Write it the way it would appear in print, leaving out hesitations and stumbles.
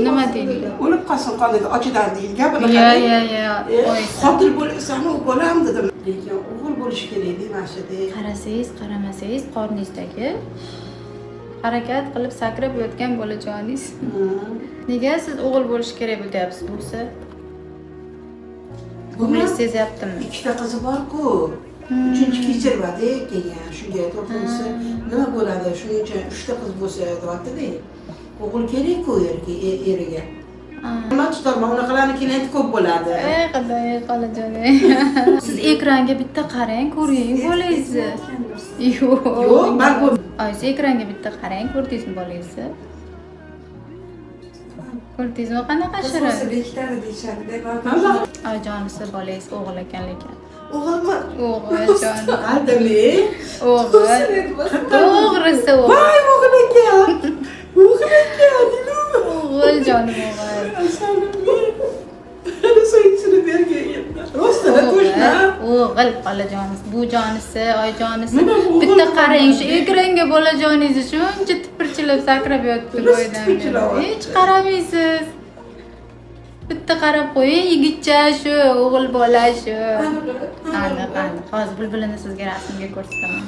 Nima deydi? O'lib qolsin qonida ochidan deydi. Gapini Yo, qarang. yo, yo. Oyisi. Qotil bo'lsam u bolam dedim. Lekin o'g'il bo'lishi kerak deymashida. Qarasangiz, qaramasangiz, qorningizdagi harakat qilib sakrab yotgan bolajoningiz. Nega siz o'g'il bo'lishi kerak deyapsiz bo'lsa? Ko'nglingiz sezyaptimi? Ikkita qizi bor-ku. Uchinchi kechirmadi keyin shunga to'rtinchisi nima bo'ladi? Shuning uchun uchta qiz bo'lsa deyapti-da. O'g'il kerak-ku erga, eriga. Nima tutolman, unaqalarni клиент ko'p bo'ladi. Ey Xudo, ey xolajon. Siz ekranga bitta qarang, ko'ring bolangizni. Yo'q. Yo'q, man ko'p Oyisi, ekranga bitta qarang, ko'rdingizmi bolangizni? Ko'rdingizmi qanaqa Qiz shirin? bo'lsa bekitadi deyishadi. Oyjonisi, bolangiz o'g'il ekan lekin. O'g'ilmi? O'g'il jon. Aldimi? O'g'il. To'g'risi o'g'il. Voy, o'g'il ekan. O'g'il ekan. O'g'il jonim, o'g'il. Asalim. Suyunchisini bergan endi. Rostini to'shna. O'g'il xolajonisi, bu jonisi, oyjonisi. Nima bu o'g'il? Bitta qarang shu ekranga, bolajoningizni shuncha tipirchilab sakrab yotibdi Rost bo'ydan. tipirchilayapti. Hech qaramaysiz. Bitta qarab qo'ying, yigitcha shu, o'g'il bola shu. Aniq, aniq. Hozir bulbulini sizga rasmga ko'rsataman.